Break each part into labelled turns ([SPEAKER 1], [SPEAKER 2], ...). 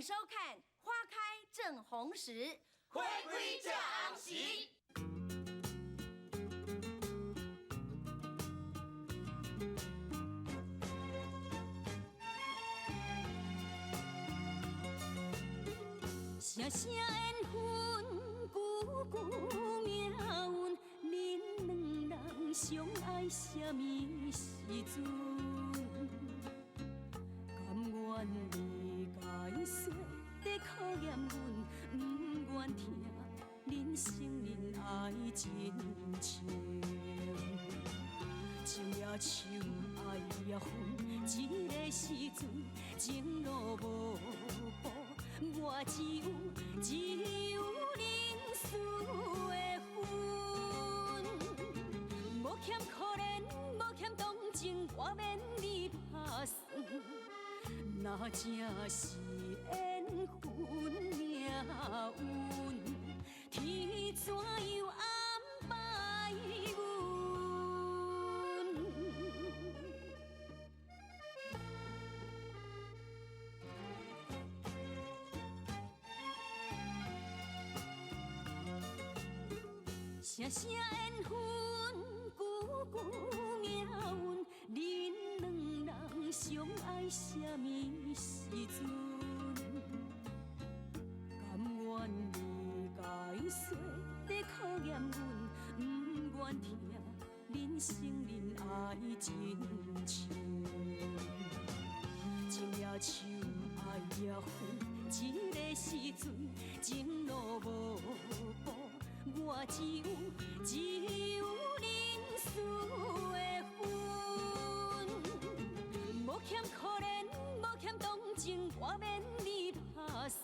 [SPEAKER 1] 收看《花開正紅時》，
[SPEAKER 2] 花開正紅時。
[SPEAKER 3] 聲聲緣分，句句命運，恁兩人相愛啥物時陣？甘願理解說在考驗阮，毋願聽恁承認愛真情。情也愁，愛也恨，這个時陣情路無步，我只有只有認輸的份。無欠可憐，無欠同情，我免你拍算。若這是緣分命運，天怎樣安排阮？聲聲緣分，句句命運，恁兩人相愛啥物時陣？甘願理解說在考驗阮，毋願聽恁承認愛真情。情也愁，愛也恨，這个時陣情路無步，我只有只有認輸的份。無欠可憐，無欠同情，我免你拍算。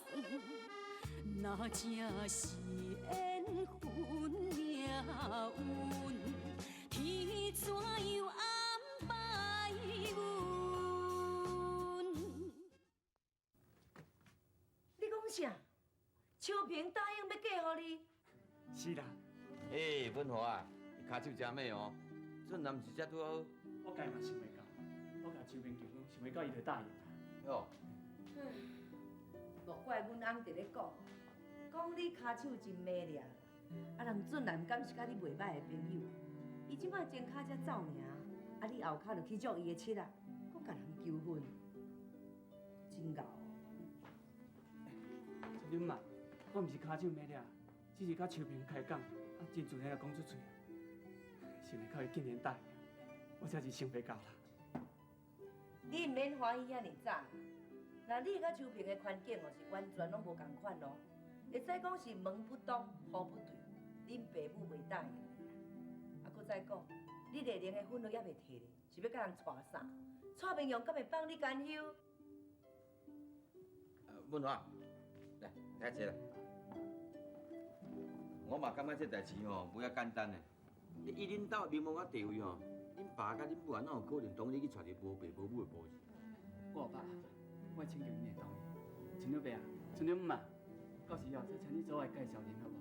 [SPEAKER 3] 若這是緣分命運，天怎樣安排阮？
[SPEAKER 1] 你講啥？秋萍答應欲嫁予你？
[SPEAKER 4] 是啦。
[SPEAKER 5] 欸，文華啊，伊跤手誠猛哦，俊男是才拄好。
[SPEAKER 4] 我家嘛想袂到，我共秋萍求婚，想袂到伊就答應啦。
[SPEAKER 5] 喲。
[SPEAKER 1] 莫怪阮翁佇咧講，講你跤手真猛掠，啊人俊男敢是佮你袂䆀的朋友？伊這擺前跤才走爾，啊你後跤就去捉伊的七仔，閣共人求婚，真𠢕。
[SPEAKER 4] 春媽，我毋是跤手猛掠，只是佮秋萍開講，啊真自然就講出喙啊。想袂到伊竟然答應，我真是想袂到啦。
[SPEAKER 1] 你毋免歡喜遐爾早，那你佮秋萍的環境哦是完全攏無仝款哦，會使講是門不當戶不對，恁爸母袂答應你啦。啊，閣再講，你麗玲的婚約猶未提咧，是欲佮人娶啥？蔡明勇敢會放你甘休？
[SPEAKER 5] 文華，來，來坐啦。我嘛感覺這代誌吼無遐簡單呢。你以恁兜的名望佮地位吼，恁爸佮恁母啊，哪有可能同意你去娶一個無爸無母的婆子？
[SPEAKER 4] 我有把握，我會請求𪜶的同意。春妞爸啊，春妞姆啊，到時候再請你做我的介紹人好無？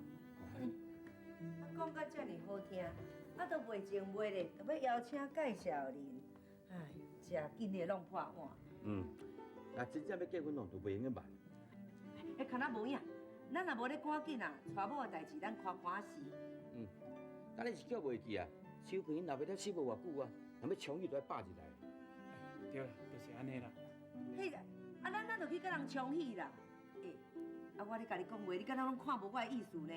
[SPEAKER 1] 啊，講甲遮爾好聽，啊，都袂情袂咧，就欲邀請介紹人，哎，誠緊你會弄破碗。
[SPEAKER 5] 嗯，若真正欲結婚哦，就袂用得慢。
[SPEAKER 1] 欸，可若無影，咱若無咧趕緊啊，娶某的代誌咱看看時。
[SPEAKER 5] 嗯，但你是叫袂記啊？秋萍𪜶老爸才死無偌久啊，若欲衝喜都愛百日來。
[SPEAKER 4] 對啦，就是按呢啦。
[SPEAKER 1] 彼個，啊，咱就去共人沖喜啦。欸，啊，我咧共你講話，你敢若攏看無我的意思呢？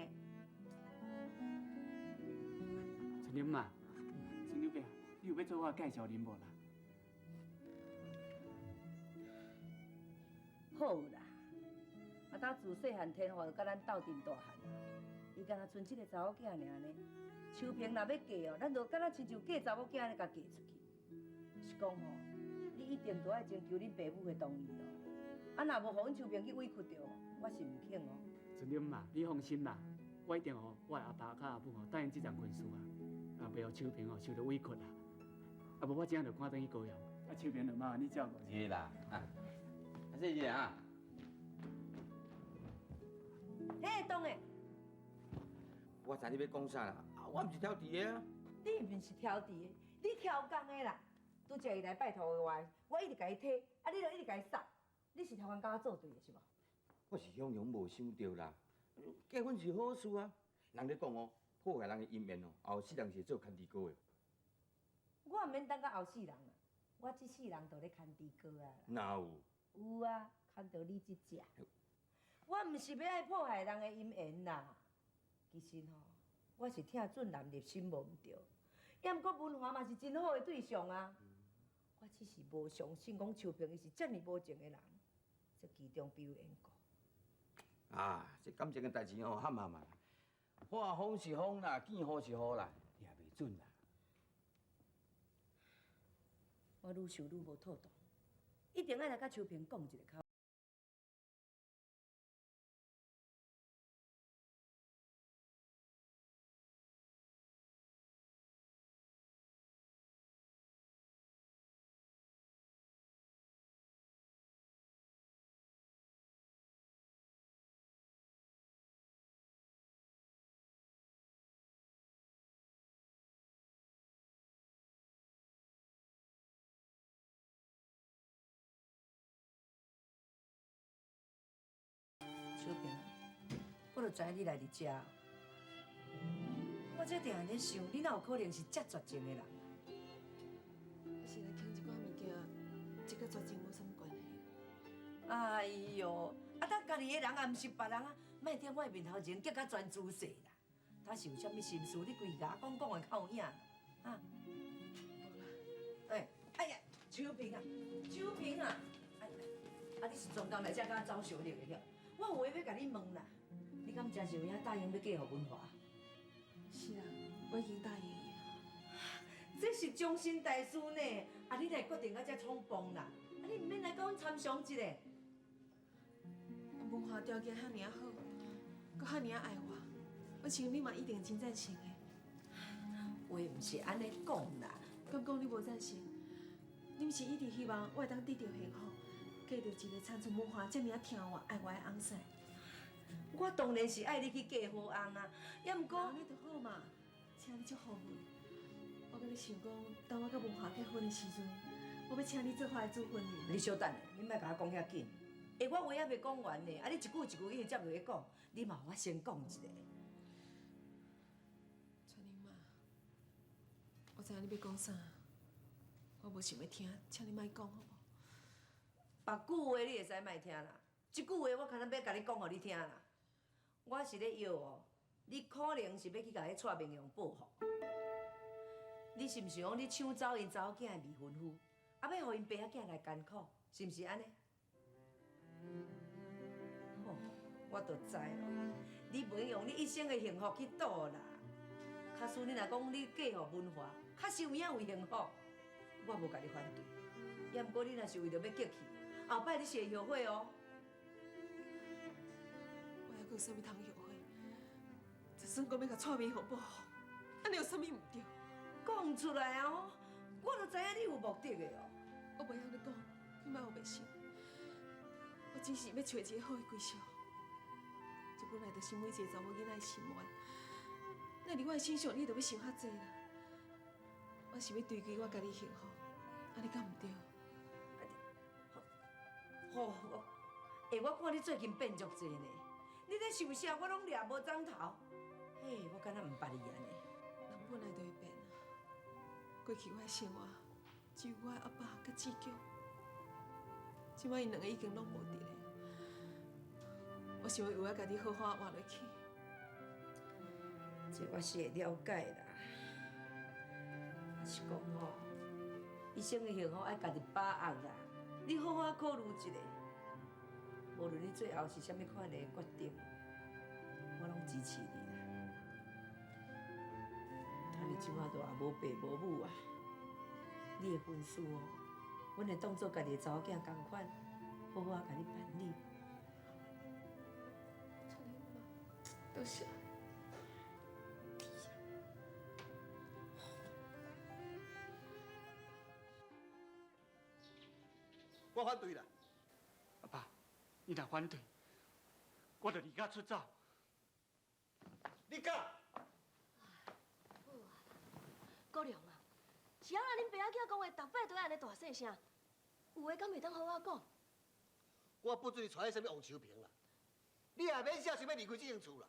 [SPEAKER 4] 春妞媽，春妞伯，你有欲做我的介紹人無啦？
[SPEAKER 1] 好啦，啊，打自細漢天華就佮咱鬥陣大漢，伊敢若賰這个查某囝爾呢。秋萍若欲嫁哦，咱就敢若親像嫁查某囝按呢共嫁出去。是講吼，你一定都愛徵求恁爸母的同意哦。啊，若無予阮秋萍去委屈著，我是毋肯哦。
[SPEAKER 4] 春妞媽，你放心啦，我一定予我的阿爸佮阿母吼答應這層親事啊，啊，袂予秋萍吼受著委屈啦。啊，無我這下就趕轉去高雄，啊，秋萍就麻煩你照顧。
[SPEAKER 5] 是啦，啊，謝謝啊。
[SPEAKER 1] 嘿，當的。
[SPEAKER 5] 我知你欲講啥啦，啊，我毋是挑佇的啊。
[SPEAKER 1] 你毋是挑佇的，你挑工的啦。拄才伊來拜託的話，我一直共伊提，啊，你就一直共伊捒，你是挑工佮我做對的是無？
[SPEAKER 5] 我是雄雄無想著啦。結婚是好事啊，人咧講哦，破壞人的姻緣哦，後世人是做牽豬哥的。
[SPEAKER 1] 我毋免等到後世人啊，我這世人就咧牽豬哥啊。
[SPEAKER 5] 哪有？
[SPEAKER 1] 有啊，牽著你這隻。我毋是欲愛破壞人的姻緣啦，其實吼，我是疼俊男入心無毋對，抑毋過文華嘛是真好的對象啊。我只是無相信講秋萍伊是遮爾無情的人，這其中必有緣故。
[SPEAKER 5] 啊，這感情的代誌吼，含含啊，話風是風啦，見雨是雨啦，也袂準啦。
[SPEAKER 1] 我愈想愈無妥當，一定愛來佮秋萍講一下較。小平，我就知影你來佇遮，我這定定咧想，你哪有可能是遮絕情的人？
[SPEAKER 6] 我是來捡一寡物件，這佮絕情無啥物關係。
[SPEAKER 1] 哎喲，啊，咱家己的人也毋是別人啊，莫踮我的面頭前激甲全姿勢啦。他是有啥物心事，你規家講講會較有影，哈？無啦。哎，哎呀，秋萍啊，秋萍啊，哎，啊，你是專工來遮佮我走相力的了？我有話欲共你問啦，你敢真是有影答應欲嫁予文華？
[SPEAKER 6] 是啊，我已經答應伊啊。
[SPEAKER 1] 這是終身大事呢，啊，你來決定到遮衝動啦，啊，你毋免來佮阮參詳一下。
[SPEAKER 6] 文華條件遐爾仔好，閣遐爾仔愛我，我想你嘛一定真贊成的。
[SPEAKER 1] 話毋是按呢講啦，
[SPEAKER 6] 敢講你無贊成？你毋是一直希望我會當得著幸福？嫁著一個親像文華遮爾仔疼我、愛我的翁婿。
[SPEAKER 1] 我當然是愛你去嫁好翁啊，抑毋過
[SPEAKER 6] 按呢就好嘛，請你祝福我。我閣咧想講，當我佮文華結婚的時陣，我欲請你做我的主婚人。
[SPEAKER 1] 你小等下，你莫共我講遐緊。欸，我話猶未講完呢，啊，你一句一句一直接落去講，你嘛予我先講一下。
[SPEAKER 6] 春玲媽，我知影你欲講啥，我無想欲聽，請你莫講好無？
[SPEAKER 1] 別句話你會使莫聽啦，這句話我堪若欲共你講予你聽啦。我是咧約哦，你可能是欲去共彼蔡明榮報復。你是毋是講你搶走𪜶查某囝的未婚夫，啊欲予𪜶爸仔囝來艱苦，是毋是按呢？吼，我就知咯，你袂用你一生的幸福去賭啦。假使你若講你嫁予文華，確實有影有幸福，我無共你反對。抑毋過你若是為著欲激氣，後擺你是會後悔哦。
[SPEAKER 6] 我猶閣有啥物通後悔？就算講欲共蔡明鳳報復，按呢有啥物毋對？
[SPEAKER 1] 講出來啊！吼，我就知影你有目的的哦。
[SPEAKER 6] 我袂曉你講，你莫有迷信。我只是欲揣一个好的歸宿。這本來就是每一個查某囡仔的心願。那佇我的身上，你就欲想較濟啦。我是欲追求我家己幸福，按呢敢毋對？
[SPEAKER 1] 吼，欸，我看你最近變足濟呢，你咧想啥，我攏掠無摠頭。嘿，我敢若毋捌你按呢。
[SPEAKER 6] 人本來就會變啊。過去我的生活只有我的阿爸佮志強，這擺𪜶兩个已經攏無佇咧。我想欲為我家己好好活落去。
[SPEAKER 1] 這我是會了解啦。是講吼，一生的幸福愛家己把握啦。你好好考慮一下，無論你最後是啥物款的決定，我攏支持你啦。啊，你這擺都也無爸無母啊，你的婚事哦，阮會當做家己的查某囝仝款，好好仔共你辦理。
[SPEAKER 6] 春玲媽，多謝。
[SPEAKER 7] 我反對啦！
[SPEAKER 4] 阿爸，你若反對，我就離家出走。
[SPEAKER 7] 你敢？
[SPEAKER 8] 好啊，國良啊，是按怎恁爸仔囝講話，逐擺都愛按呢大細聲，有話敢袂當好好講？
[SPEAKER 7] 我不准你娶彼啥物王秋萍啦！你也免想想欲离开這間厝啦。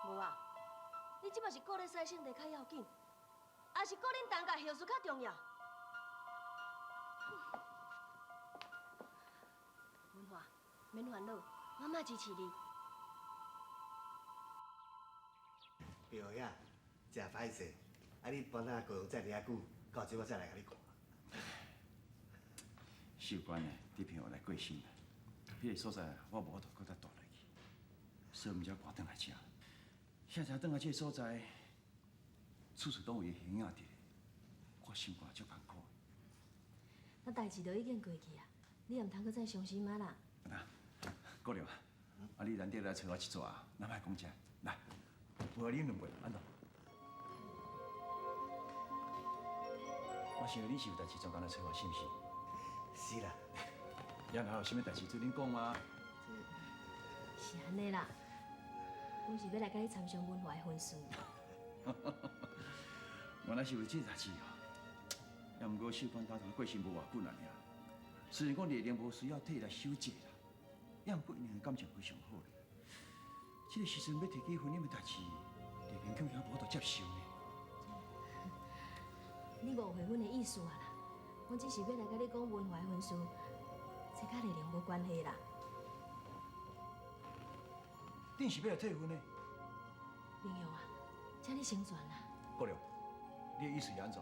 [SPEAKER 8] 無啊，你這擺是顧咧洗聖地較要緊，還是顧恁陳家後事較重要？文華，免煩惱，媽媽支持你。
[SPEAKER 7] 表兄，真歹勢，啊你搬到高雄遮爾仔久，到這我才來共你看。
[SPEAKER 9] 秀娟呢，伫朋友來過身啦，彼个所在我無法度閣再蹛落去，所以毋才趕轉來遮。現在轉來這个所在，處處攏有伊的形影佇咧，我心肝足艱苦。
[SPEAKER 8] 那代誌都已經過去啊，你也毋通閣再傷心啊啦。
[SPEAKER 9] 國良啊，啊你難得來揣我一逝，咱莫講這，來，我來啉兩杯，按怎？我想你是有代誌專工來揣我，是毋是？
[SPEAKER 7] 是啦。
[SPEAKER 9] 也若有啥物代誌，做恁講啊。
[SPEAKER 8] 是按呢啦，阮是欲來共你參詳文華的婚事。
[SPEAKER 9] 原來是為這代誌哦。也毋過秀娟打從過身無偌久爾。雖然講麗玲無需要替伊來守節啦，也毋過𪜶兩个感情非常好。這个時陣欲提起婚姻的代誌，麗玲恐驚無法度接受呢。
[SPEAKER 8] 你誤會阮的意思啊啦，阮只是欲來共你講文華的婚事，這佮麗玲無關係啦。
[SPEAKER 9] 恁是欲來退婚的？
[SPEAKER 8] 明勇啊，請你成全啦。
[SPEAKER 9] 國良，你的意思是按怎？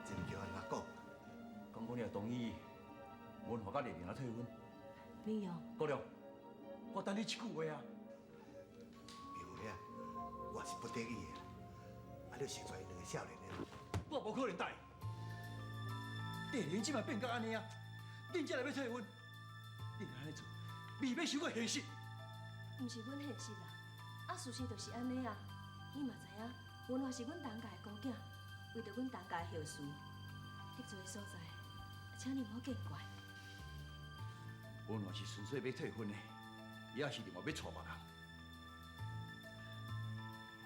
[SPEAKER 7] 這毋叫按怎講？
[SPEAKER 9] 講講你若同意，文華佮麗玲來退婚。
[SPEAKER 8] 明勇，
[SPEAKER 9] 國良，我等你一句話啊。
[SPEAKER 7] 明兄，我是不得已的啦，啊，你成全𪜶兩個少年的。
[SPEAKER 9] 我無可能答應。麗玲這擺變甲按呢啊，恁才來欲退婚，恁按呢做，未免傷過現實。
[SPEAKER 8] 毋是阮現實啦，啊，事實就是按呢啊。你嘛知影，文華是阮陳家的孤囝，為著阮陳家的後事，得罪的所在，請你毋好見怪。
[SPEAKER 9] 文華是純粹欲退婚的，伊也是另外欲娶別人。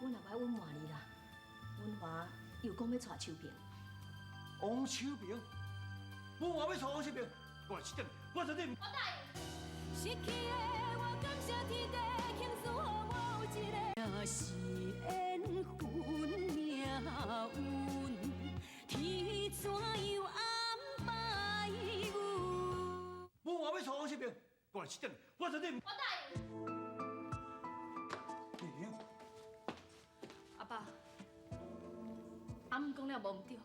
[SPEAKER 8] 阮也無愛隱瞞你啦，文華又講欲娶秋萍。
[SPEAKER 9] 王秋萍，文華欲娶王秋萍，我來這點，我絕對毋。
[SPEAKER 8] 我答應。
[SPEAKER 3] 失去的我感謝天地，慶祝予我有一個。這是緣分命運，天怎樣安排阮？
[SPEAKER 9] 文華欲娶王秋萍，我來這點，我絕對毋。
[SPEAKER 8] 我答應。
[SPEAKER 9] 麗玲，
[SPEAKER 6] 阿爸，阿姆講了無毋對，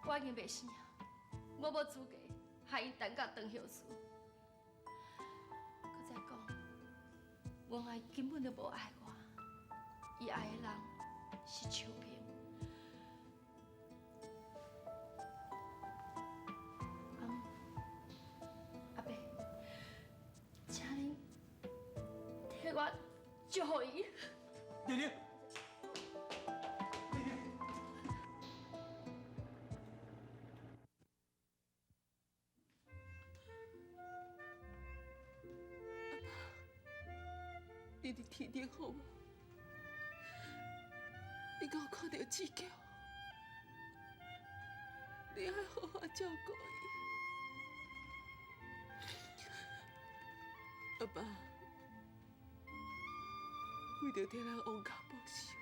[SPEAKER 6] 我已經袂生啊，我無資格害𪜶陳家當後事。閣再講，文華根本就無愛我，伊愛的人是秋萍。阿姆，阿伯，請恁替我祝福伊。
[SPEAKER 9] 麗玲。
[SPEAKER 6] 你佇天頂好無？你敢有看著志強？你愛好好照顧伊。阿爸，為著替咱王家報仇，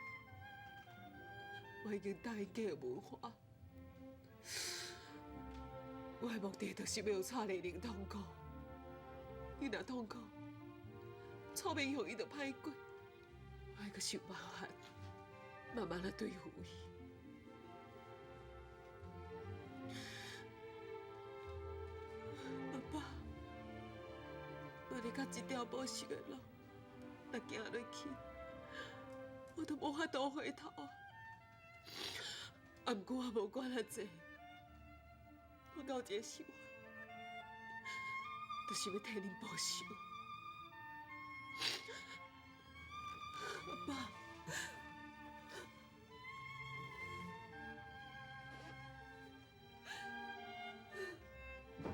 [SPEAKER 6] 我已經答應嫁予文華。我的目的就是欲予蔡麗玲痛苦，伊若痛苦，楚明雄伊就歹過，我愛閣想辦法，慢慢仔對付伊。阿爸，我離到這條報仇的路，若行落去，我都無法度回頭啊！啊，毋過我無管遐濟，我有一个心願，就是欲替恁報仇。阿爸，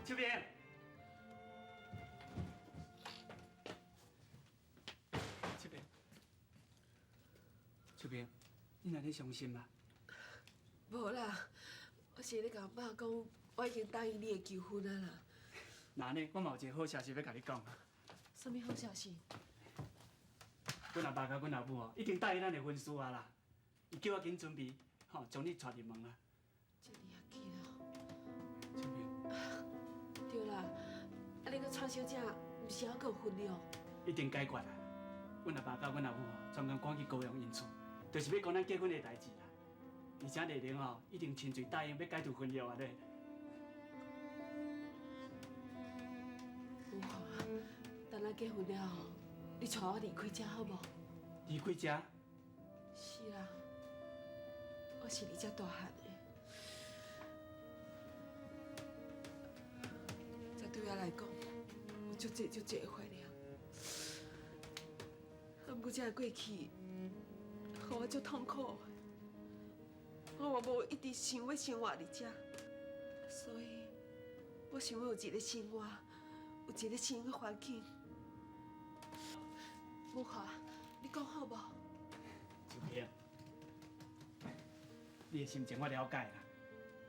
[SPEAKER 4] 秋萍，秋萍，秋萍，你哪咧傷心啊？
[SPEAKER 6] 無啦，我是是咧共爸讲，我已经答应你的求婚啊啦。
[SPEAKER 4] 那呢，我嘛有一个好消息欲共你讲。
[SPEAKER 6] 啥物好消息？
[SPEAKER 4] 阮阿爸佮阮阿母哦，已经答应咱的婚事啊啦。伊叫我紧准备，吼，将你娶入门啊。
[SPEAKER 6] 這爾仔紧哦。
[SPEAKER 4] 秋萍。
[SPEAKER 6] 對啦，啊你佮蔡小姐毋是猶閣有婚约？
[SPEAKER 4] 已經解決啦。阮阿爸佮阮阿母哦，專工趕去高雄𪜶厝，就是欲講咱結婚的代誌啦。而且麗玲吼，已經親嘴答應欲解除婚約啊咧。
[SPEAKER 6] 文華，等咱結婚了後，你帶我離開這好無？
[SPEAKER 4] 離開這？
[SPEAKER 6] 是啦，我是佇這大漢的，這對我來講有足濟足濟的懷念。啊，毋過這个過去，予我足痛苦的。我嘛無一直想欲生活佇這，所以我想欲有一个生活，有一个新的環境。文華，你講好無？
[SPEAKER 4] 秋萍，你的心情我了解啦。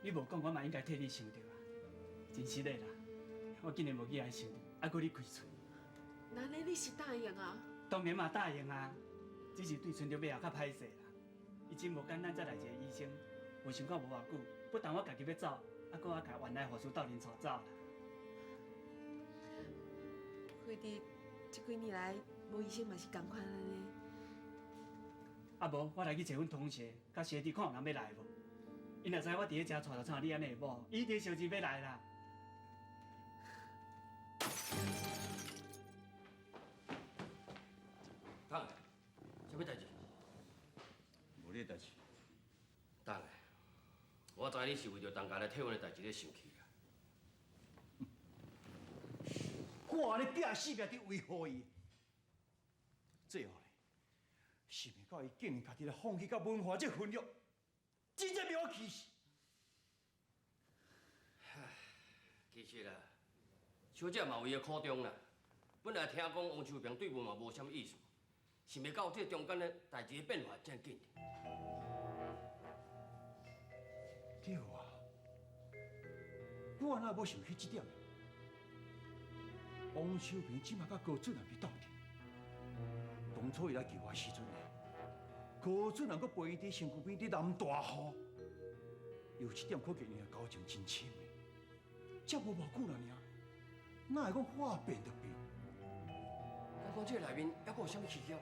[SPEAKER 4] 你無講，我嘛應該替你想著啊。真實的啦，我竟然無去愛想著，還閣你開喙。
[SPEAKER 6] 那呢？你是答應啊？
[SPEAKER 4] 當然嘛答應啊，只是對村長尾後較歹勢啦。伊真無簡單，才來一個醫生，無想到無偌久，不但我家己欲走，還閣我共原來護士鬥陣帶走啦。
[SPEAKER 6] 輝弟，這幾年來無醫生嘛是仝款按呢。
[SPEAKER 4] 啊無，我來去揣阮同學佮學弟，看有人欲來無？𪜶若知我佇咧遮帶著像你按呢的某，伊一定相信欲來啦。
[SPEAKER 2] 等下，啥物代誌？
[SPEAKER 9] 無你的代誌。
[SPEAKER 2] 等下，我知你是為著陳家來退婚的代誌咧生氣啦。
[SPEAKER 9] 我按呢拼死命佇維護伊，最後呢，想袂到伊竟然家己來放棄佮文華這婚約，真正予我氣死。
[SPEAKER 2] 其實啦，小姐嘛有伊的苦衷啦。本來聽講王秋萍對文華無啥物意思，想袂到這中間的代誌變化這麼緊。
[SPEAKER 9] 對啊，我哪無想起這點？王秋萍這馬佮高主任去鬥陣，當初伊來求我時陣呢，高主任閣陪伊佇身軀邊佇淋大雨，由這點可見𪜶的交情真深的。才無偌久爾，哪會講話變就變？
[SPEAKER 2] 敢講這內面猶閣有啥物蹊蹺？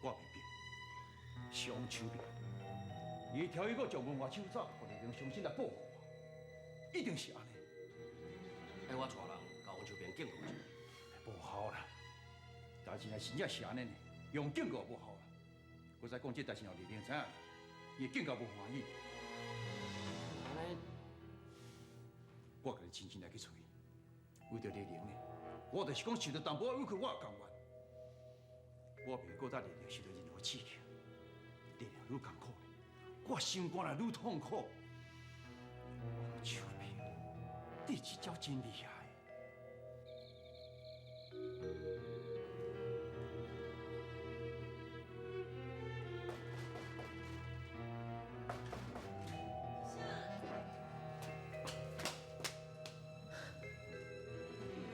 [SPEAKER 9] 我袂變，是王秋萍，伊調伊閣將文華手走，予麗玲傷心來報復我，一定是按呢。
[SPEAKER 2] 愛我帶人共王秋萍警告一下。
[SPEAKER 9] 無效啦，代誌若真正是按呢呢，用警告也無效啦。閣再講這代誌，讓麗玲知影，伊會更加無歡喜。
[SPEAKER 2] 按呢，
[SPEAKER 9] 我家己親身來去揣伊，為著麗玲呢，我就是講受著淡薄仔委屈，我也甘願。我袂閣再麗玲受著任何刺激，麗玲愈艱苦，我心肝內愈痛苦。王秋萍，你這招真厲害。
[SPEAKER 6] 你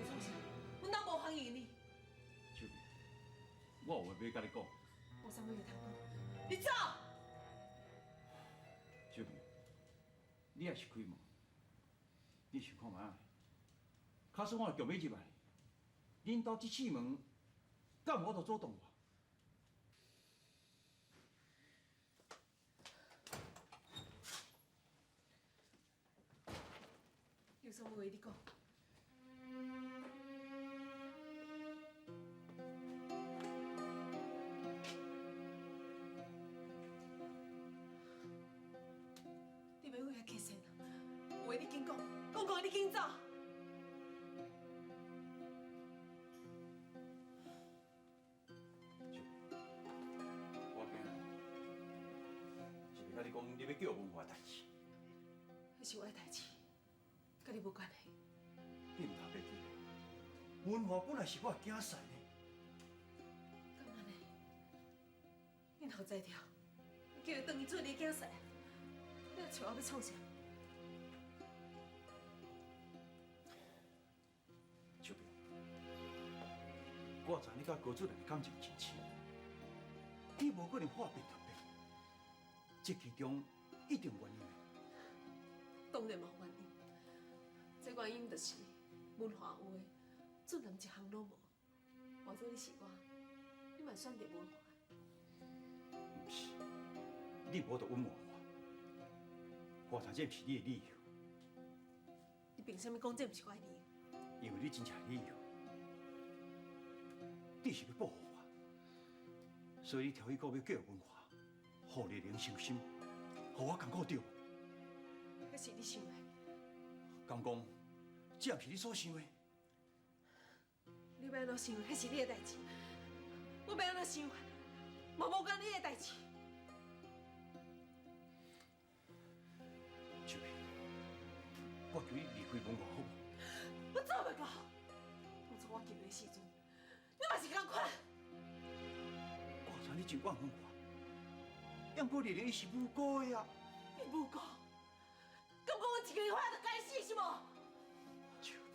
[SPEAKER 6] 創啥？阮哪無歡迎你？
[SPEAKER 9] 秋萍，我有話欲佮你講。
[SPEAKER 6] 無啥物話通講，你走。
[SPEAKER 9] 秋萍，你也是開門，你想看覓啊？假使我若強欲入來，恁兜這四門敢有法度阻擋我？
[SPEAKER 6] 有啥物話你講？你欲為遐客線啊？有話你緊講，講講你緊走。
[SPEAKER 9] 我驚，是欲佮你講，你欲叫文華代誌。
[SPEAKER 6] 彼是我的代誌，佮你無關係。
[SPEAKER 9] 你毋通袂記，文華本來是我的囝婿呢。
[SPEAKER 6] 敢按呢？你若有才调，你叫伊转去做你的囝婿，你来揣我欲创啥？
[SPEAKER 9] 秋萍，我知你佮高主任的感情真深，你无可能话变就变，这其中一定有原因的。
[SPEAKER 6] 当然嘛有原因，这原因就是文华有的，俊男一项拢无。换做你是我，你嘛选择文华。
[SPEAKER 9] 毋是，你无得隐瞒我，我知这毋是你的理由。
[SPEAKER 6] 你凭啥物讲这毋是我的理由？
[SPEAKER 9] 因为你真正的理由，你是欲报复我，所以你挑伊到尾叫文华，予丽玲伤心，予我艰苦对无？
[SPEAKER 6] 彼是你想的。
[SPEAKER 9] 敢讲，这毋是你所想的？
[SPEAKER 6] 你欲按怎想，彼是你的代志；我欲按怎想，嘛无关你的代志。
[SPEAKER 9] 秋萍，我求你离开文华好无？
[SPEAKER 6] 我做袂到。当初我求你的时阵，你嘛是仝款。
[SPEAKER 9] 我知你真怨恨我，毋过丽玲伊是无辜的啊。
[SPEAKER 6] 伊无辜，敢讲阮一句话就该死是无？
[SPEAKER 9] 秋萍，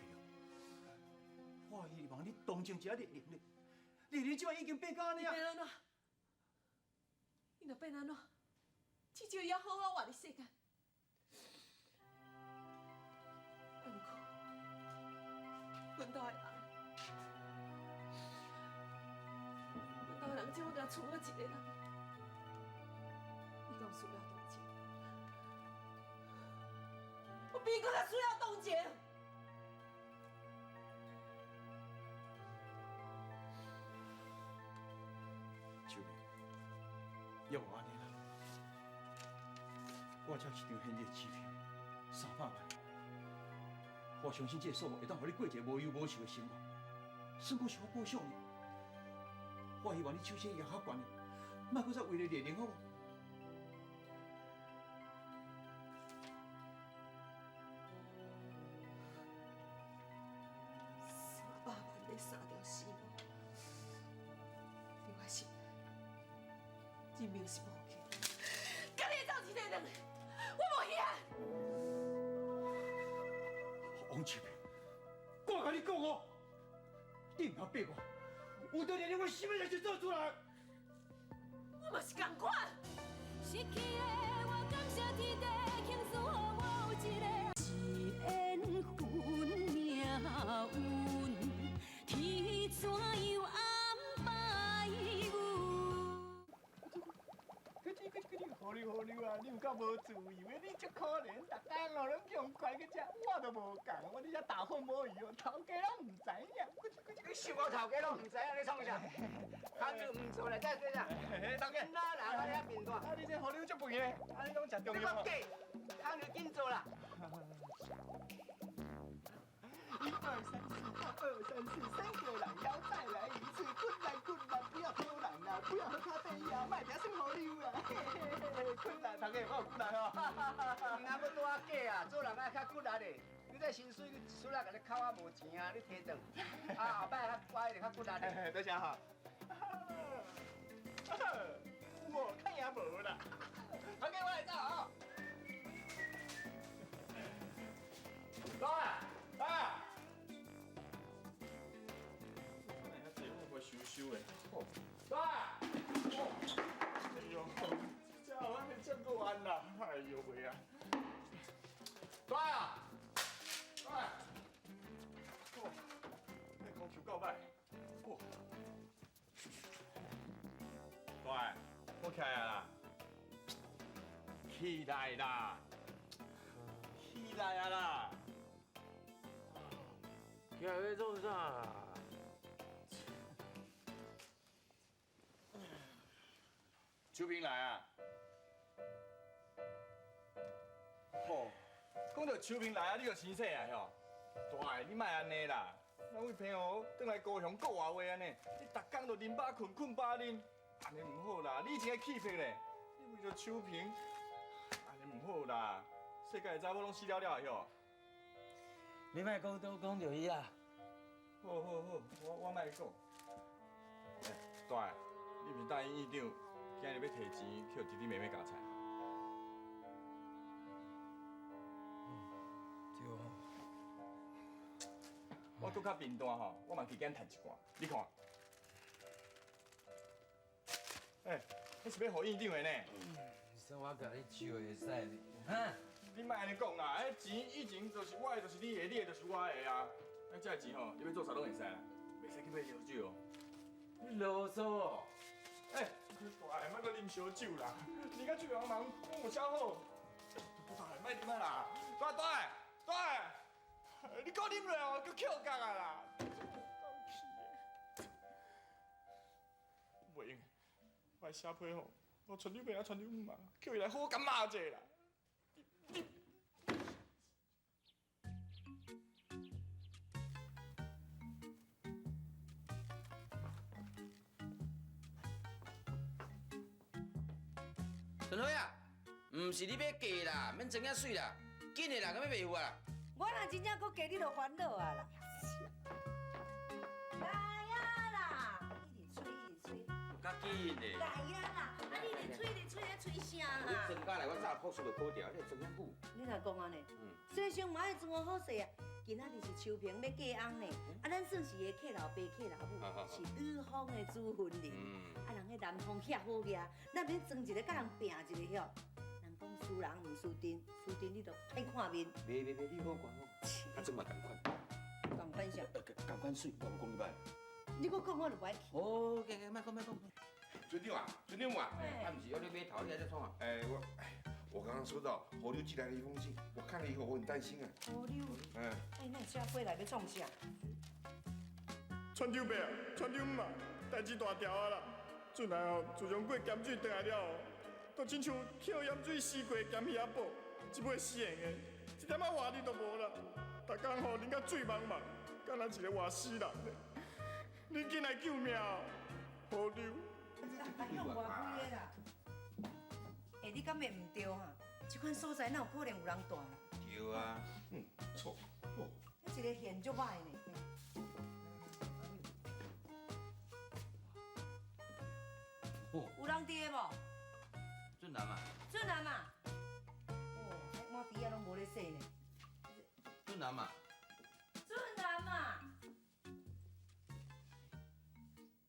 [SPEAKER 9] 我希望你同情一下丽玲咧。丽玲这摆已经变到按呢啊！
[SPEAKER 6] 伊欲按怎？伊若变按怎？至少伊犹好好活伫世间。啊，毋过，阮兜的人，阮兜的人这摆敢剩我一个人，伊敢有需要同情？我比伊阁较需要同情。
[SPEAKER 9] 秋萍，要无按呢啦，我这一张现日支票，300万，我相信这个数目会当予你过一个无忧无愁的生活，算讲是我补偿你。我希望你手先也较悬的，莫阁再为了丽玲好无？300
[SPEAKER 6] 万买三条性命，你我是人命是无价，共你走一个两个，我无稀罕。
[SPEAKER 9] 王秋萍，我共你讲哦，你毋通逼我，有当年我啥物代志做出来。
[SPEAKER 6] 我嘛是仝款。
[SPEAKER 3] 失去的我感谢天地，庆祝予我有一个是缘分命运，天怎样安排阮？
[SPEAKER 10] 去去去去，好溜好溜啊！你有够无自由的，你足可怜，逐工哦拢去予关去食，我都无仝，我伫遮大风无鱼哦，头家拢毋知影。
[SPEAKER 11] 你想我头家拢毋知影，你创啥？工作毋做来，再做啥？
[SPEAKER 10] 头家
[SPEAKER 11] 哪人啊？你遐面大？
[SPEAKER 10] 啊，你这河流足肥的，啊，你拢食中药。
[SPEAKER 11] 你讲假？工作紧做啦。
[SPEAKER 10] 一二三四，二三四，三个人要再来一次，困难困难，不要偷懒啦，不要喝咖啡呀，莫定耍河流啊，嘿嘿嘿，困难，头家我有困难哦。
[SPEAKER 11] 毋通要拄仔假啊，做人爱较骨力的。你这薪水你一出来共你扣啊无钱啊，你提转，啊后摆较乖一点，较骨力的。
[SPEAKER 10] 多谢哈。我看也无啦，头家我来走啊。
[SPEAKER 11] 老啊，
[SPEAKER 10] 啊。我收收的。
[SPEAKER 11] 老啊。
[SPEAKER 10] 哎呦，这下我咪这够安啦！哎呦喂啊！
[SPEAKER 11] 老啊，
[SPEAKER 10] 老啊！哦，那空气够歹。哦，大，我起来啦！起来啦！起来啊啦！
[SPEAKER 5] 起来欲创啥？
[SPEAKER 10] 秋萍来啊！吼，讲到秋萍来啊，你就生气啊吼！大，你莫按呢啦，咱位朋友转来高雄阁外话按呢，你逐工就啉饱睏，睏饱啉，按呢毋好啦，你真个气魄咧！你为著秋萍，按呢毋好啦，世界的查某拢死了了啊哟！
[SPEAKER 5] 你莫讲都讲著伊啦。
[SPEAKER 10] 好好好，我莫讲。欸，大，你毋是答应院长，今日欲提钱去予弟弟妹妹加菜。
[SPEAKER 12] 对哦。
[SPEAKER 10] 我阁较贫惰吼，我嘛加减趁一寡，你看。欸，彼是欲予院长的呢。
[SPEAKER 12] 算我共你笑会使哩，哈？
[SPEAKER 10] 你莫按呢讲啦，彼钱以前就是我的，就是你的，你的就是我的啊。啊，这钱吼，你欲做啥拢会使啦，袂使去买烧酒哦。
[SPEAKER 12] 你啰嗦哦。
[SPEAKER 10] 欸，大个莫阁啉烧酒啦，你佮酒人人讲有啥好？大个莫啉啊啦，大大个大个，你阁啉落哦，阁翘角啊啦！袂用，我写批吼，我村长爸仔村长母嘛，叫伊来好好共骂者啦。
[SPEAKER 5] 陈辉啊，毋是你欲嫁啦，免装遐媠啦，紧的啦，敢欲袂赴啊啦？
[SPEAKER 1] 我若真正阁嫁，你就烦恼啊啦。来啊啦，一直吹一直吹。
[SPEAKER 5] 较紧的。
[SPEAKER 1] 来啊啦，啊你一直吹一直吹，咧吹啥啦？
[SPEAKER 5] 你装假来，我早考试就考掉，你装遐久。
[SPEAKER 1] 你若讲按呢？先生嘛爱装好势啊。今仔日是秋萍欲嫁翁呢，啊，咱算是伊的客老爸、客老母，是女方的主婚人。啊，人彼男方遐好额，咱免装一个佮人拚一个晓。人讲输人毋输阵，输阵你就歹看面。
[SPEAKER 5] 袂袂袂，你好管好，啊，装嘛仝款。
[SPEAKER 1] 仝款啥？
[SPEAKER 5] 仝款媠，我无讲你歹。
[SPEAKER 1] 你阁讲我就袂去。
[SPEAKER 5] 哦，加加，莫讲莫讲。
[SPEAKER 13] 村长啊，村长啊，
[SPEAKER 5] 啊，毋是约你买头，你还在创啊？
[SPEAKER 13] 哎，我刚刚收到侯六寄来的一封信，我看了以后我很担心啊。
[SPEAKER 1] 侯六，
[SPEAKER 13] 嗯，
[SPEAKER 1] 哎，那写批来欲创啥？
[SPEAKER 10] 村长伯啊，村长母啊，代志大条啊啦！俊男哦，自从过咸水转来了后，都亲像去予盐水洗过的咸鱼仔脯，这尾死硬的，一点仔活力都无啦。逐工吼啉甲醉茫茫，敢若一个活死人咧。恁紧来救命哦，侯六！
[SPEAKER 1] 啊，向外开的啦。欸，你敢会毋对哈？这款所在哪有可能有人蹛啦？
[SPEAKER 5] 对啊，
[SPEAKER 13] 嗯，错。哦，
[SPEAKER 1] 彼一个现足歹呢。有人伫的无？
[SPEAKER 5] 俊男啊。
[SPEAKER 1] 俊男啊。哦，碗碟仔拢无咧洗呢。
[SPEAKER 5] 俊男啊。
[SPEAKER 1] 俊男啊。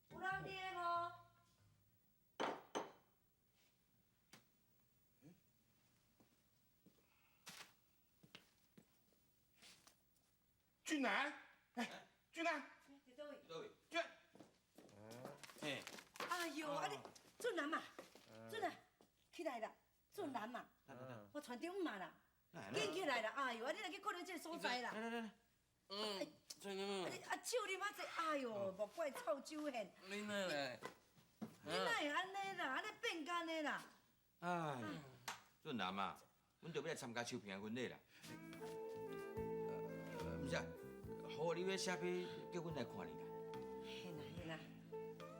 [SPEAKER 1] 有人伫的无？
[SPEAKER 13] 俊男，哎，俊男，
[SPEAKER 1] 伫佗位？
[SPEAKER 5] 佗位？
[SPEAKER 13] 俊，
[SPEAKER 5] 哎，
[SPEAKER 1] 哎呦，啊你，俊男嘛，俊男，起来啦，俊男嘛，我传长嘛啦，紧起来啦，哎呦，啊你来去看到这个所在啦，
[SPEAKER 5] 来来来来，
[SPEAKER 2] 嗯，俊男
[SPEAKER 1] 啊你啊手啉啊济，哎呦，莫怪臭酒现。
[SPEAKER 12] 你哪来？
[SPEAKER 1] 你哪会按呢啦？按呢变甲按呢啦？
[SPEAKER 5] 哎，俊男啊，阮著欲来参加秋萍的婚礼啦。毋是啊，好，你欲写批叫阮来看你啦。
[SPEAKER 1] 嘿啦嘿啦。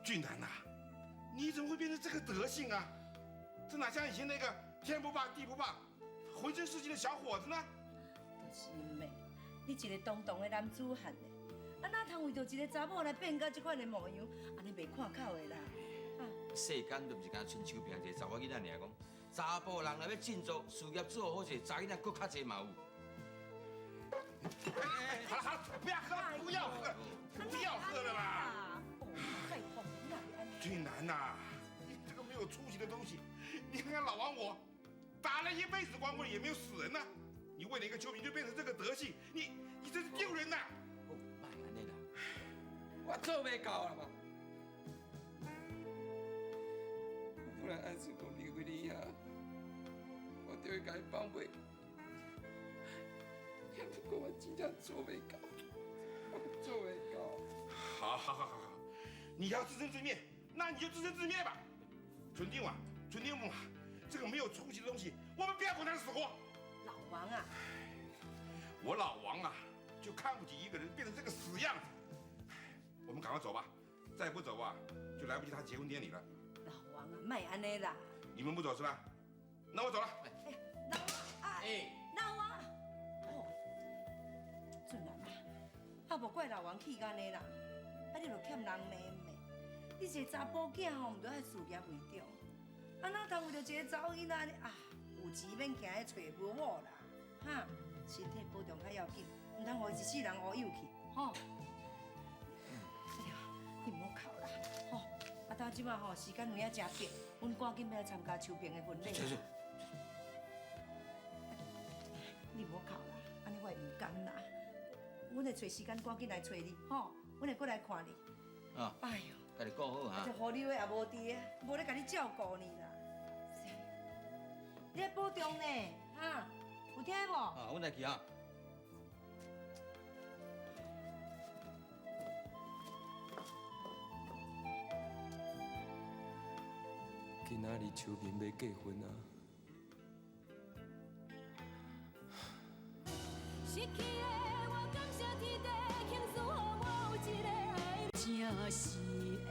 [SPEAKER 13] 俊男呐，你怎么会变成这个德行啊？这哪像以前那个天不怕地不怕、浑身是劲的小伙子呢？
[SPEAKER 1] 就是嘛，你一个堂堂的男子汉呢，啊哪通为著一个查某来变到这款的模样，按呢袂看口的啦。
[SPEAKER 5] 世间都毋是干焦跙秋萍一个查某囡仔尔讲，查埔人若欲振作，事业做好势，查囡仔阁较济嘛有。
[SPEAKER 13] 好了好了，不要喝了，不要喝，不要喝了啦！俊男呐，你这个没有出息的东西，你看看老王我，打了一辈子光棍也没有死人呐，你为了一个秋萍就变成这个德行，你真是丢人呐！
[SPEAKER 5] 哦，莫按呢啦，
[SPEAKER 12] 我做袂到啦嘛。我本来爱是讲离开你遐，我就会共伊放袂。不过我真正做袂到，我做袂到。
[SPEAKER 13] 好，好，好，好，好，你要自生自灭，那你就自生自灭吧。纯定啊，纯定啊，这个没有出息的东西，我们不要管他死活。
[SPEAKER 1] 老王啊，
[SPEAKER 13] 我老王啊，就看不起一个人变成这个死样子。我们赶快走吧，再不走啊，就来不及他结婚典礼了。
[SPEAKER 1] 老王啊，莫按呢啦。
[SPEAKER 13] 你们不走是吧？那我走了。
[SPEAKER 1] 老王啊，老王。俊男啊，啊无怪老王气甲按呢啦，啊你就欠人骂骂。你一个查埔囝吼，毋著爱事业为重。一个查某囡仔啊，有钱免惊去揣无某啦，哈，身体保重較要緊，毋通予伊一世人烏有去，吼。你毋好哭啦，吼！啊，到這擺吼時間有影誠急，阮趕緊欲來參加秋萍的婚禮。你毋好哭啦，按呢我會毋甘啦。阮會揣時間趕緊來揣你，吼！阮會過來看你。
[SPEAKER 5] 啊。
[SPEAKER 1] 哎喲。
[SPEAKER 5] 家己顧好哈。
[SPEAKER 1] 這好你話也無佇，無咧共你照顧呢啦。你愛保重呢，哈？有聽無？
[SPEAKER 5] 啊，阮來去啊。
[SPEAKER 12] 今仔日秋萍欲結婚啊！
[SPEAKER 3] 失去的我感謝天地，慶祝予我有一個愛。這是緣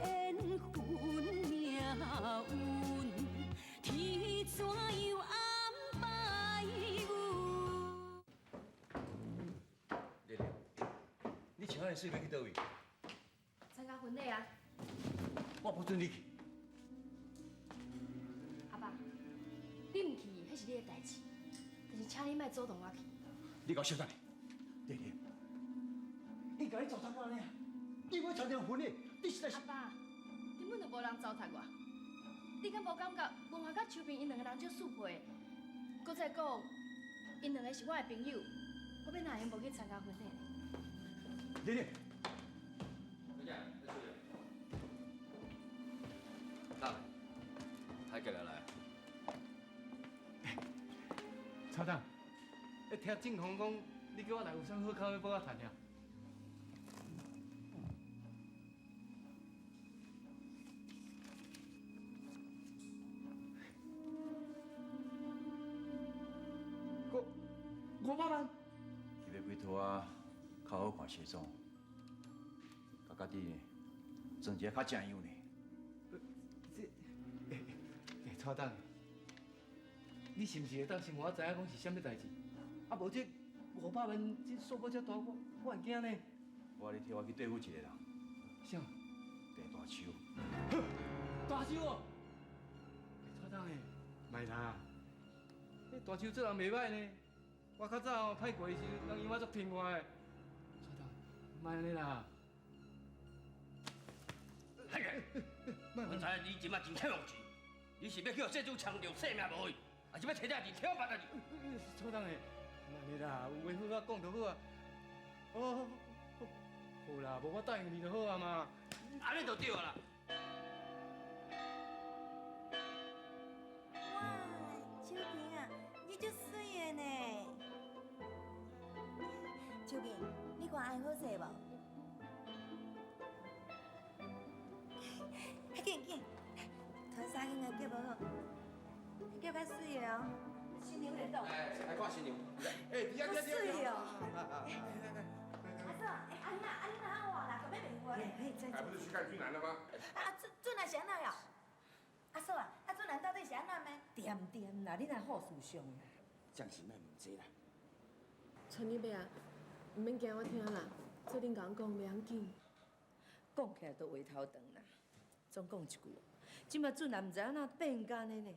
[SPEAKER 3] 分命運，天怎樣安排阮？
[SPEAKER 9] 麗麗，你穿按呢水欲去佗位？
[SPEAKER 8] 參加婚禮啊！
[SPEAKER 9] 我不准你去。
[SPEAKER 8] 阿爸，你毋去，彼是你的代誌，但是請你莫阻擋我去。
[SPEAKER 9] 你共我稍等下，麗麗，伊共你糟蹋按呢，你欲參加婚禮，你實在是……
[SPEAKER 8] 阿爸，根本就無人糟蹋我，你敢無感覺文華佮秋萍𪜶兩個人足速配的？閣再講，𪜶兩個是我的朋友，我欲哪會用無去參加婚禮呢？
[SPEAKER 9] 麗麗，
[SPEAKER 2] 小姐，你出去。哪？海杰来。
[SPEAKER 4] 曹董，听正红講，你叫我來有啥好康欲報我趁呀？500萬。
[SPEAKER 9] 伊欲幾套啊，較好看西裝，共家己裝一个較正樣呢。
[SPEAKER 4] 這，曹董，你是毋是會當先予我知影講是啥物代誌？啊，無這500萬這數目遮大，我會驚呢。
[SPEAKER 9] 我你替我去對付一個人。
[SPEAKER 4] 啥？
[SPEAKER 9] 鄭大秋。
[SPEAKER 4] 大秋哦，蔡董的，莫啦，彼大秋做人袂歹呢。我較早吼歹過的時陣，人伊嘛足聽話的。蔡董，莫按呢啦。
[SPEAKER 2] 海杰，我知影你這擺真欠用錢，你是欲去予債主搶著性命無去，還是欲揣這錢挑別代誌？
[SPEAKER 4] 蔡董的，莫按呢啦，有話好好講就好啊。哦，好啦，無我答應你就好啊嘛。
[SPEAKER 2] 按呢就對啦。
[SPEAKER 14] 哇，秋萍啊，你足媠的呢。秋萍，你看按呢好勢無？緊緊，脫衫囡仔叫無好，叫較媠的哦。
[SPEAKER 1] 新娘來到。
[SPEAKER 5] 哎，來看新娘。
[SPEAKER 13] 哎，佇遐佇遐
[SPEAKER 14] 媠哦。阿嫂，哎，按那按那我啦，閣欲問我咧。
[SPEAKER 13] 還不是去看俊男了嗎？
[SPEAKER 14] 啊，俊男是按怎哟？阿嫂啊，啊俊男到底是按怎呢？
[SPEAKER 1] 恬恬啦，你若好思想啦。
[SPEAKER 5] 暫時莫問這啦。
[SPEAKER 6] 春日伯啊，毋免驚我聽啦，這恁共阮講袂要緊。
[SPEAKER 1] 講起來都話頭長啦。總講一句，這擺俊男毋知按怎變甲按呢呢，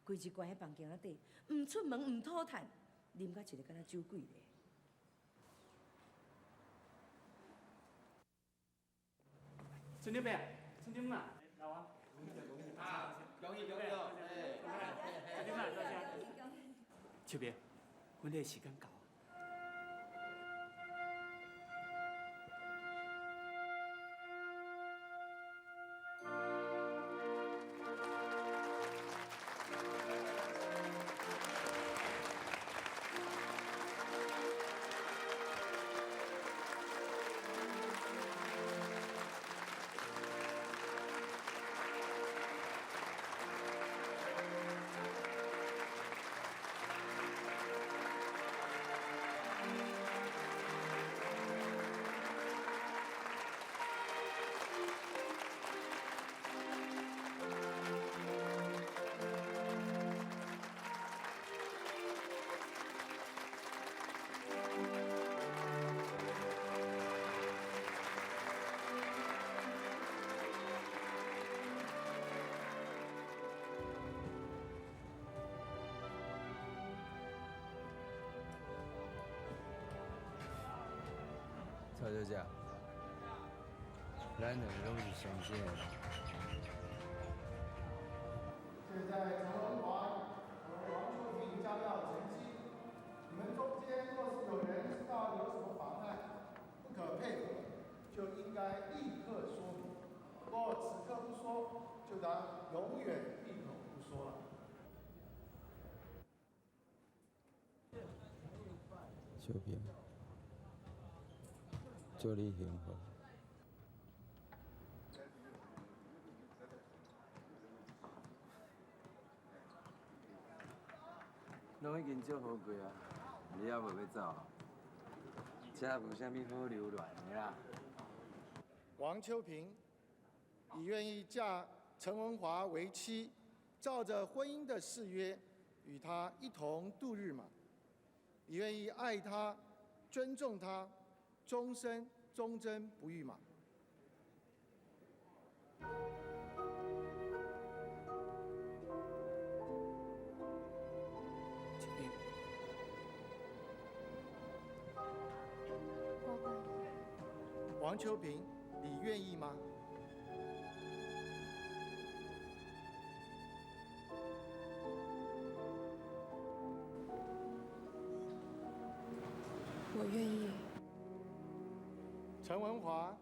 [SPEAKER 1] 規日關佇房間仔底，毋出門，毋討趁，啉甲一个敢若酒鬼咧。
[SPEAKER 4] 春日伯，春日媽，老王。
[SPEAKER 5] 啊，恭喜恭喜哦！
[SPEAKER 4] 哎，春日媽，多謝。秋萍，婚禮時間到。
[SPEAKER 12] 蔡小姐，咱两个拢是相信的。
[SPEAKER 15] 现在陈文华和王秋萍将要成亲，你们中间若是有人知道有什么妨碍，不可配合，就應該立刻說明。若此刻不說，就當永遠閉口不說了。
[SPEAKER 12] 秋萍，祝你幸福。
[SPEAKER 5] 攏已經祝福過啊，你猶無欲走？這無啥物好留戀的啦。
[SPEAKER 15] 王秋萍，你願意嫁陳文華為妻，照着婚姻的誓約，與他一同度日嗎？你願意愛他、尊重他，終身忠貞不渝嗎？
[SPEAKER 12] 秋萍，
[SPEAKER 8] 我願意。
[SPEAKER 15] 王秋萍，你願意嗎？
[SPEAKER 6] 我願意。
[SPEAKER 15] 陳文華，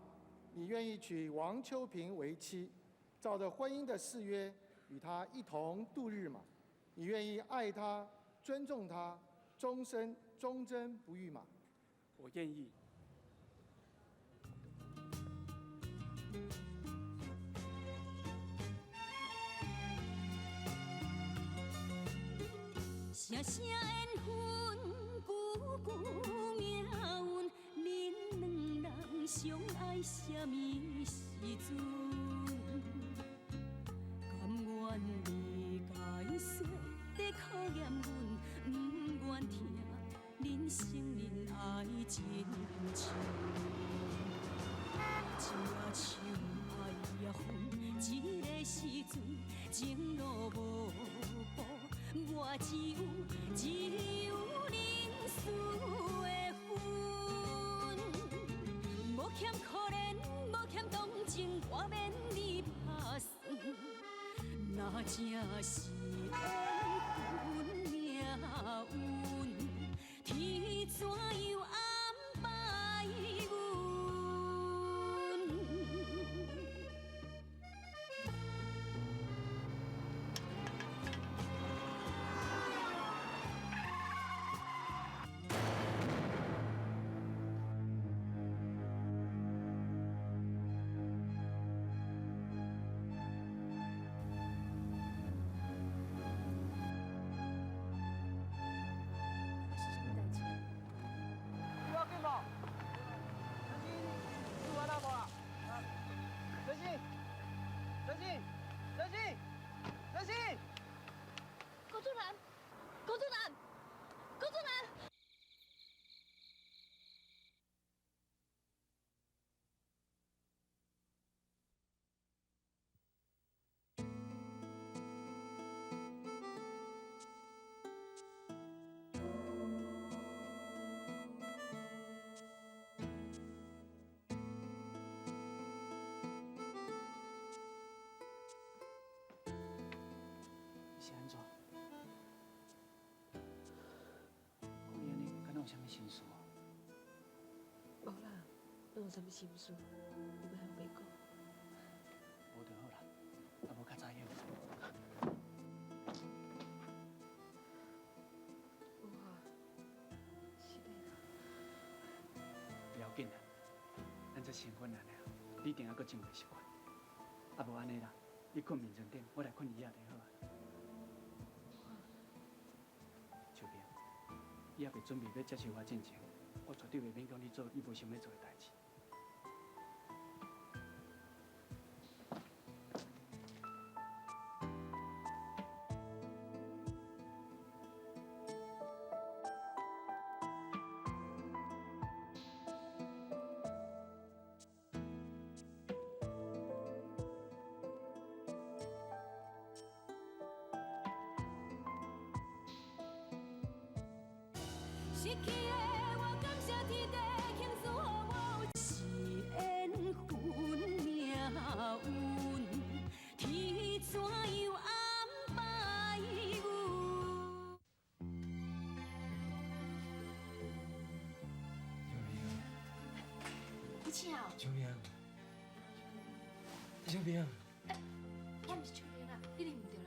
[SPEAKER 15] 你願意娶王秋萍為妻，照着婚姻的誓約，與她一同度日嗎？你願意愛她、尊重她，終身忠貞不渝嗎？
[SPEAKER 4] 我願意。
[SPEAKER 3] 聲聲緣分，久久命運，恁兩人相愛啥物時陣？甘願理解說在考驗阮，毋願聽恁承認愛真像。一也手，愛也分，這个時陣情路無步，我只有恁輸的份。無欠可憐，無欠同情，我免你拍算。若這是緣分命運，天怎樣安排阮？
[SPEAKER 8] 是啥物代誌？
[SPEAKER 11] 你要緊無？陳鑫，你有完了無啊？陳鑫，陳鑫，陳鑫，陳鑫！
[SPEAKER 8] 郭主任，郭主任，郭主任！
[SPEAKER 4] 是按怎？看你按呢，敢若有啥物心事？
[SPEAKER 6] 無啦，哪有啥物心事？你莫胡白講。
[SPEAKER 4] 無就好啦，啊無較早歇。
[SPEAKER 6] 有啊，是的。
[SPEAKER 4] 不要緊啦，咱這新婚啊爾，你一定猶閣真袂習慣。啊無按呢啦，你睏眠床頂，我來睏椅仔就好啊。秋萍，你猶未準備欲接受我進前，我絕對袂勉強你做你無想欲做的代誌。
[SPEAKER 3] 失去的我，感謝天地，幸事予我有一
[SPEAKER 8] 醒哦？
[SPEAKER 12] 秋萍，秋萍。
[SPEAKER 8] 欸，我毋是秋萍啦，你认毋著人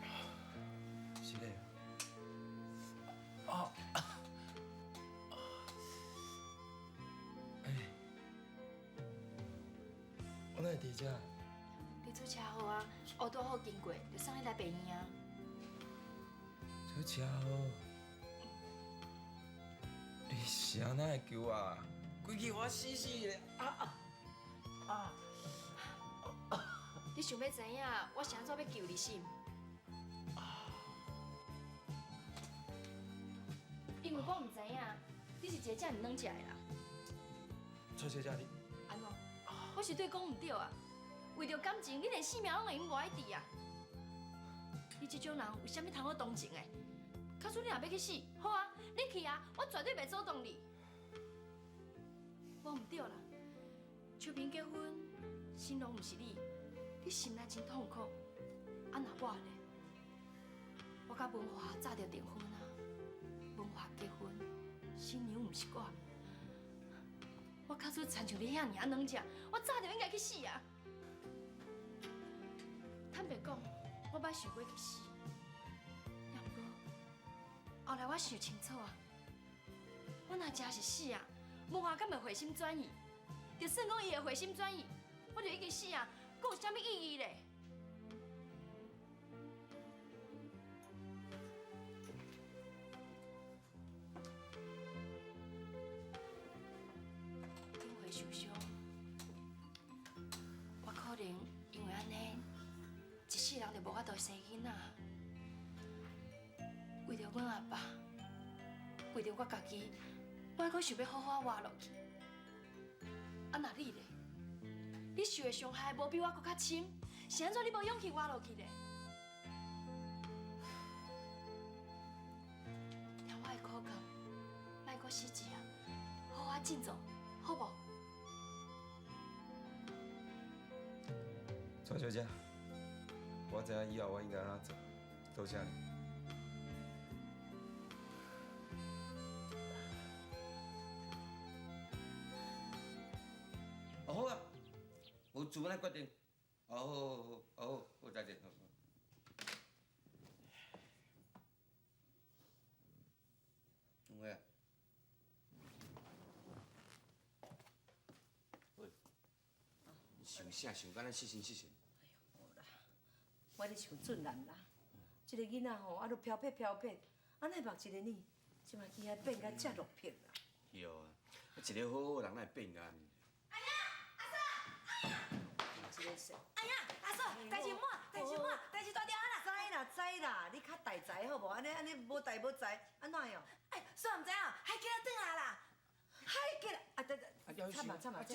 [SPEAKER 8] 啊？
[SPEAKER 12] 是嘞。啊。欸，我哪会佇遮？
[SPEAKER 8] 你出车祸啊，乌拄好经过，就送你来病院啊。
[SPEAKER 12] 出车祸？你是按怎会救我？规气我死死的啊啊啊！
[SPEAKER 8] 你想欲知影我是按怎欲救你是毋？因为我毋知影你是一个遮尔软食的人。
[SPEAKER 12] 蔡小姐，你
[SPEAKER 8] 按怎？我是对讲毋对啊？为著感情，你连性命拢会用无爱伫啊！你这种人有啥物通好同情的？假使你若欲去死，好啊，你去啊，我绝对袂阻挡你。无毋对啦，秋萍结婚，新郎毋是你，你心内真痛苦。啊，若我咧，我佮文华早就订婚啊，文华结婚，新娘毋是我。我假使亲像你遐尔啊软食，我早就应该去死啊！坦白讲，我捌想过去死，也毋过后来我想清楚啊，我若真是死啊，文华敢会回心转意？就算讲伊会回心转意，我就已经死啊，阁有啥物意义咧？顶回受伤，我可能因为按呢，一世人就无法度生囡仔。为著阮阿爸，为著我家己，我还阁想欲好好活落去。啊，若你咧，你受的伤害无比我阁较深，是按怎你无勇气活落去咧？听我的苦讲，莫阁死一啊，好好振作，好无？
[SPEAKER 12] 蔡小姐，我知影以后我应该按怎做，多谢你。
[SPEAKER 5] 哦好啊，无做咱决定。哦好好好，好，好再见。文辉啊，喂，你想啥？想到咱失身失神？
[SPEAKER 1] 我咧想俊男啦，这个囡仔吼，啊，都飘撇飘撇，啊，哪会目一个呢？这摆起来变甲遮落魄啦。
[SPEAKER 5] 对啊，一个好好人哪会变甲按呢？
[SPEAKER 14] 哎呀，阿嫂，代志满，代志满，代志大条啦！
[SPEAKER 1] 知啦知啦，你较大才好无？按呢按呢无代无才，按怎样？
[SPEAKER 14] 哎，嫂毋知影，海杰转来啦！
[SPEAKER 1] 海杰啊，等等，惨啊惨啊！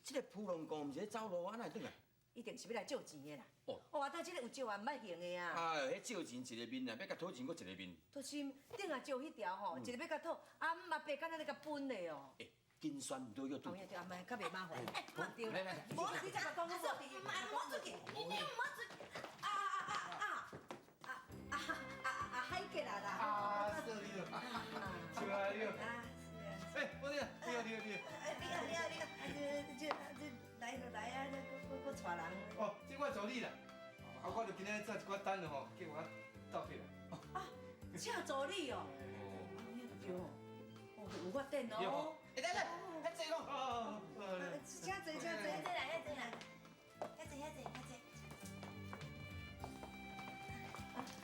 [SPEAKER 5] 这个浮龙公毋是咧走路，按怎会转来？
[SPEAKER 1] 一定是欲来借钱的啦。哦。哦，啊，这个有借还毋捌还的啊。
[SPEAKER 5] 啊，彼借钱一个面啊，欲共讨钱阁一个面。
[SPEAKER 1] 就是顶下借彼条吼，一个欲共讨，阿姆阿伯敢若咧共分的哦。
[SPEAKER 5] 欸，金酸毋对叫拄。
[SPEAKER 1] 哦，对，阿妈较袂麻烦。
[SPEAKER 14] 哎，
[SPEAKER 1] 对。
[SPEAKER 5] 来来，
[SPEAKER 1] 无啦，你才共讲
[SPEAKER 14] 阿嫂，唔好出去，你唔好出去。啊啊啊
[SPEAKER 1] 啊啊啊啊！海杰啦啦。
[SPEAKER 4] 啊，是你哦，是啊，你哦。哎，我你，你好，你好，你好。
[SPEAKER 1] 哎，你好，你好，你好，这这来就来啊，阁阁带人。
[SPEAKER 4] 哦，这我助理啦。啊，我就今仔早一寡单了吼，叫我斗起来。
[SPEAKER 1] 啊，请助理哦。对哦，有发展哦。
[SPEAKER 5] 哎，来来，遐坐讲。
[SPEAKER 4] 哦哦。
[SPEAKER 1] 请坐，请坐。
[SPEAKER 14] 遐坐啦，遐坐啦。遐坐，遐坐，遐坐。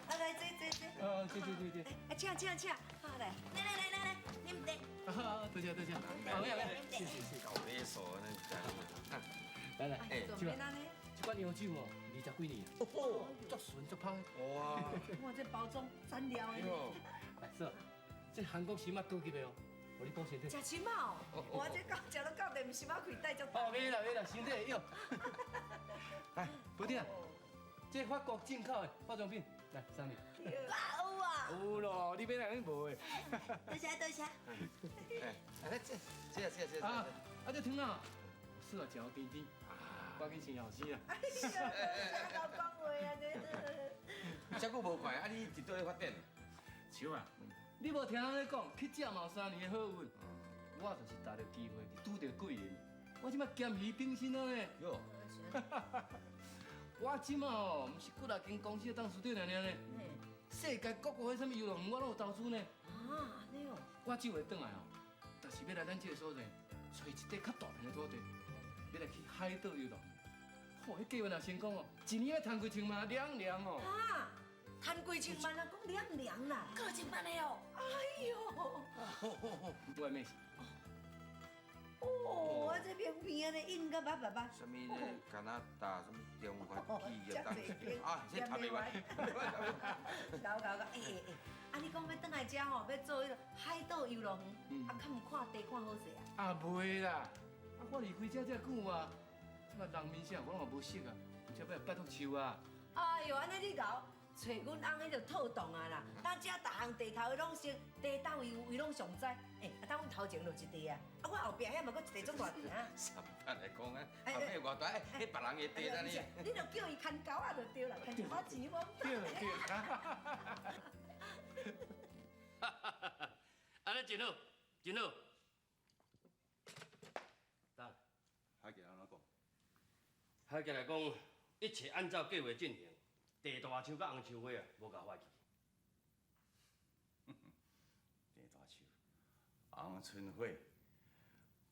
[SPEAKER 1] 啊，来坐坐坐。
[SPEAKER 4] 啊，坐坐坐坐。
[SPEAKER 1] 啊，请请请，好来。
[SPEAKER 14] 来来来来来，啉茶。
[SPEAKER 4] 啊，多谢多谢。好，来来，谢谢谢谢。
[SPEAKER 5] 够礼数呢，
[SPEAKER 4] 来来，
[SPEAKER 5] 哎，
[SPEAKER 4] 这款洋酒哦，20几年，哦，足纯足芳。
[SPEAKER 5] 哇！
[SPEAKER 1] 哇，这包装赞了的。
[SPEAKER 4] 来，嫂，这韩国参仔高级的哦，予你补身体。
[SPEAKER 1] 食参仔哦，哇，这到食拢到连参仔开带足。
[SPEAKER 4] 哦，袂啦袂啦，身体会用。来，宝弟啊，这法国进口的化妆品，来送你。
[SPEAKER 14] 哇，有啊。
[SPEAKER 4] 有咯，你买哪能无的？
[SPEAKER 14] 多谢多谢。
[SPEAKER 5] 哎，来这这这这。
[SPEAKER 4] 啊，啊这汤啊，是啊，食甜甜。赶紧生后生啊！
[SPEAKER 1] 哎呀，这够讲话啊！
[SPEAKER 5] 这久无看，啊你伫佗咧发展？
[SPEAKER 4] 笑啊！你無聽人咧講，乞食嘛有3年的好運。我就是踏著機會拄著貴人，我這擺鹹魚變身了呢。喲，我這擺哦，毋是幾若間公司的董事長爾爾呢，世界各國的啥物遊樂園我攏有投資呢。
[SPEAKER 1] 啊，按呢哦。
[SPEAKER 4] 我這回轉來哦，就是欲來咱這个所在，揣一塊較大片的土地，欲來去海島遊樂園。吼，彼計劃若成功哦，一年欲趁幾千萬，兩兩哦。
[SPEAKER 1] 啊，趁幾千萬啊，講兩兩啦，
[SPEAKER 14] 過千萬的哦。
[SPEAKER 1] 哎喲。
[SPEAKER 4] 我的妹是。
[SPEAKER 1] 哦，啊，這片片按呢印甲巴巴巴。
[SPEAKER 5] 啥物咧？加拿大，啥物中華企業當啊，這談袂完。
[SPEAKER 1] 搞搞搞，欸欸欸，啊，你講欲轉來遮吼，欲做彼个海島遊樂園，啊，敢有看地看好勢啊？
[SPEAKER 4] 啊，袂啦，啊，我離開遮遮久啊，這擺人面啥我攏嘛無識啊，才欲拜託樹啊。
[SPEAKER 1] 哎喲，按呢你𠢕，揣阮翁彼就套動啊啦，咱遮逐項地頭伊攏識，地佗位有伊攏上知。欸，啊，當阮頭前就一塊啊，啊，我後壁遐嘛閣一塊足大塊啊。
[SPEAKER 5] 三班來講啊，後壁偌大，彼別人的地啦你。
[SPEAKER 1] 你就叫伊牽狗仔就對啦，牽一寡錢我。
[SPEAKER 4] 對對。
[SPEAKER 2] 按呢真好，真好。當，
[SPEAKER 9] 海傑按怎講？
[SPEAKER 2] 海傑來講，一切按照計劃進行。鄭大秋佮洪秋花啊，無共發去。
[SPEAKER 9] 鄭大秋、洪春花，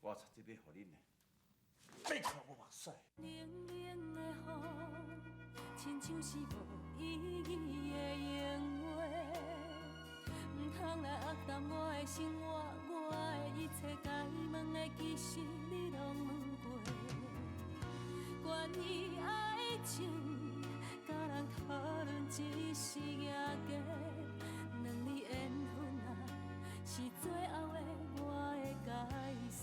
[SPEAKER 9] 我絕對欲予恁的，欲看無目屎。
[SPEAKER 3] 冷冷的雨，親像是無意義的閒話，毋通來壓淡我的生活，我的一切該問的其實你攏問過。關於愛情，佮人討論只是贏家，兩字緣分啊，是最後的我的解說。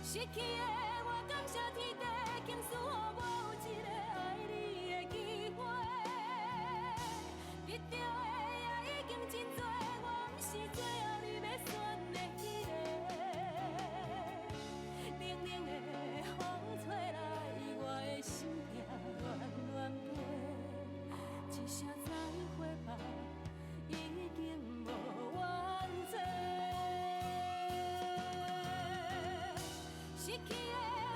[SPEAKER 3] 失去的我感謝天地，竟賜予我有一个愛你的機會。得著的也已經真濟，我毋是最後你欲選的彼个。冷冷的風吹來，我的心痛亂亂飛，一聲再會吧，已經無怨嗟。失去的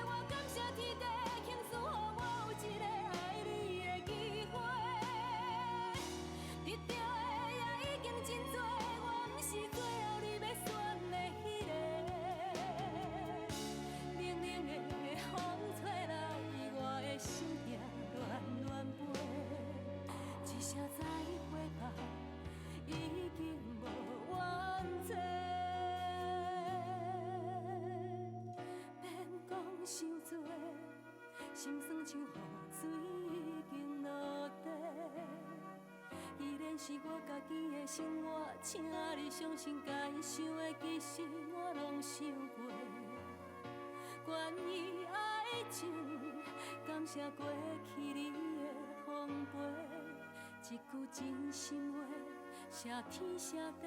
[SPEAKER 3] 我感謝天地，肯賜予我有一个愛你的機會。得著的也已經真濟，我毋是最後你欲選的彼个。冷冷的風吹來，我的心痛亂亂飛，一聲再會吧，已經無怨嗟。免講傷濟，心酸像雨水已經落地。既然是我家己的生活，請你相信，該想的其實我攏想過。關於愛情，感謝過去你的奉陪，一句真心話，謝天謝地。